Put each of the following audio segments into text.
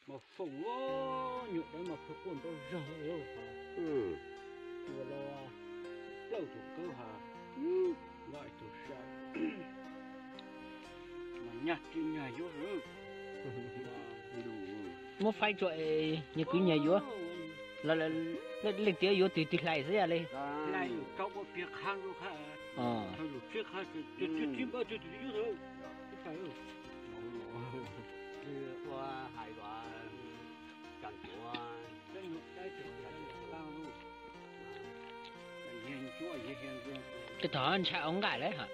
Mas foom nyuam dawb mas pheej quaj nrov zog, ua los plawj tus kawb ha, nyob tus sa, mas nyag tsis nyag yuav. Muab faib tso es nyias kwv nyias yuav, leej twg yuav twg twg hlais xwb yam li. Ua hais los, tsis tau ntshai ua nqaij lawm hos.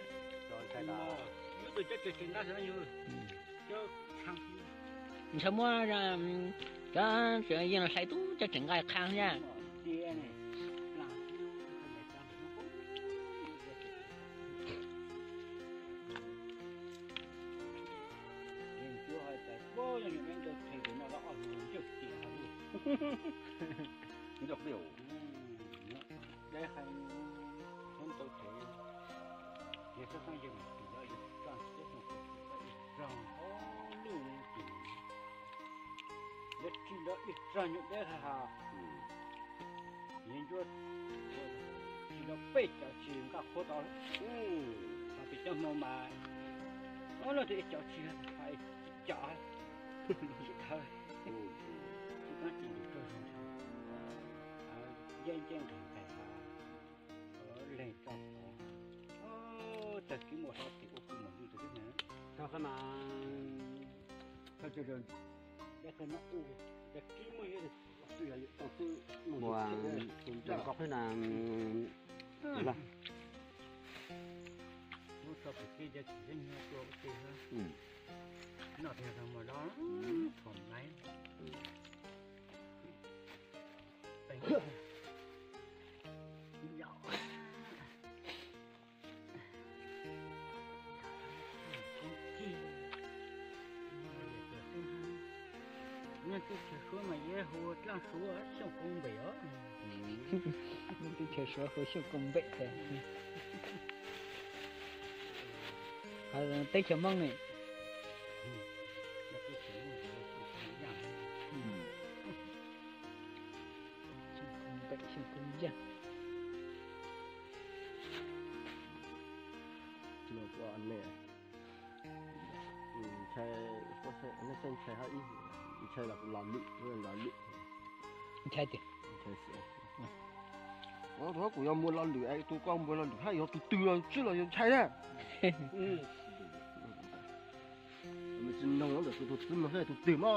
Ntshai muab cov yeej los hlais tub cov tseem nqaij qha thiab. Dab tsi nrog ib txog nyuam deb ha, yeej ntsuab tsis nrog peb cov tsis nqaj qhuav tod. Hais tias cov hmoob mas, o, no tus ib cov tsis hais, ib cov tsis thawj, tsis txob tsis nqis tuaj zoo, yeej ncej nqis nqaij ha, leeg tso tod, tag kis muaj hlob tim ua kuv mos ntuj tag kis na. Tag kis mas, tag kis muaj, ua qhov na, muab tso pem tij ces tsis txhob nyiag tua ua ke. Noj tiag tau mas do, thom laiv. Nyob teb chaws Suav mas yog hu Dlaaj Suav Xyooj Koob Npem os. Teb chaws Suav hu Xyooj Koob Npem thiab. Teb chaws Hmoob ne, Xyooj Koob Npem, Xyooj Koob Yaj. Ntshai, nej saib ntshai hab ib, ntshai los kuv los lwm, los lwm. Ntshai tiag. Kuv yog muaj los lwm es tus koj muaj los lwm hab yog tus twg los tsis los yog ntshai na. Tsis noog ntawm tus twg mas, tus twg mas.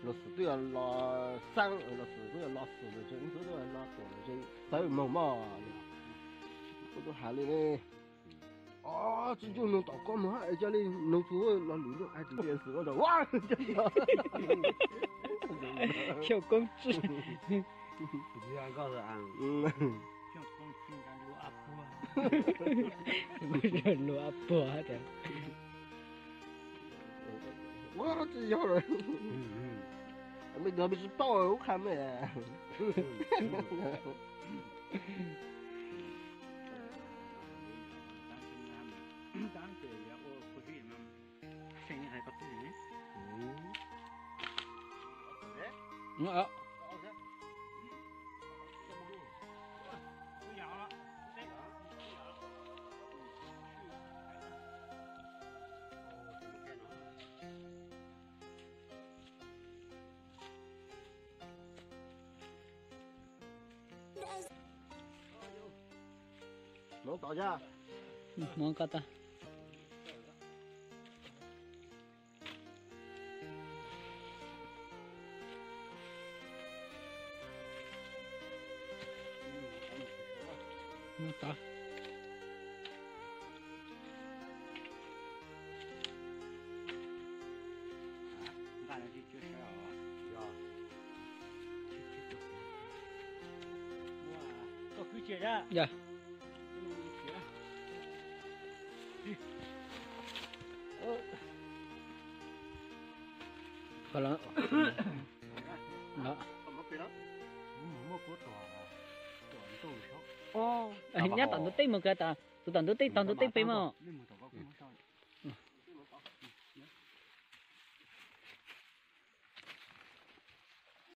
Los xwm twb yog los xab, los xwm twb yog los xwm lawm, twb yog los tuam lawm, txawv moog mog. Koj tub has li ne. Tsis ncuj noog tom koj moog hab es ca li noog tus los lwm ntuj hais tias xwm ua rau ua. Xyooj Koob Tswb. Xyooj Koob Tswb nrog Luag Ab Puag. Luag Ab Puag tias. Ua tsis yog lawm. Mej tsis paub ub qha mej. Hmoov tod, hmoov ko tod. Hmoov tod. Yog. Qhov los no. Nyab tom ntug teb mus kag tas, tus tom ntug teb, tom ntug teb pem mog.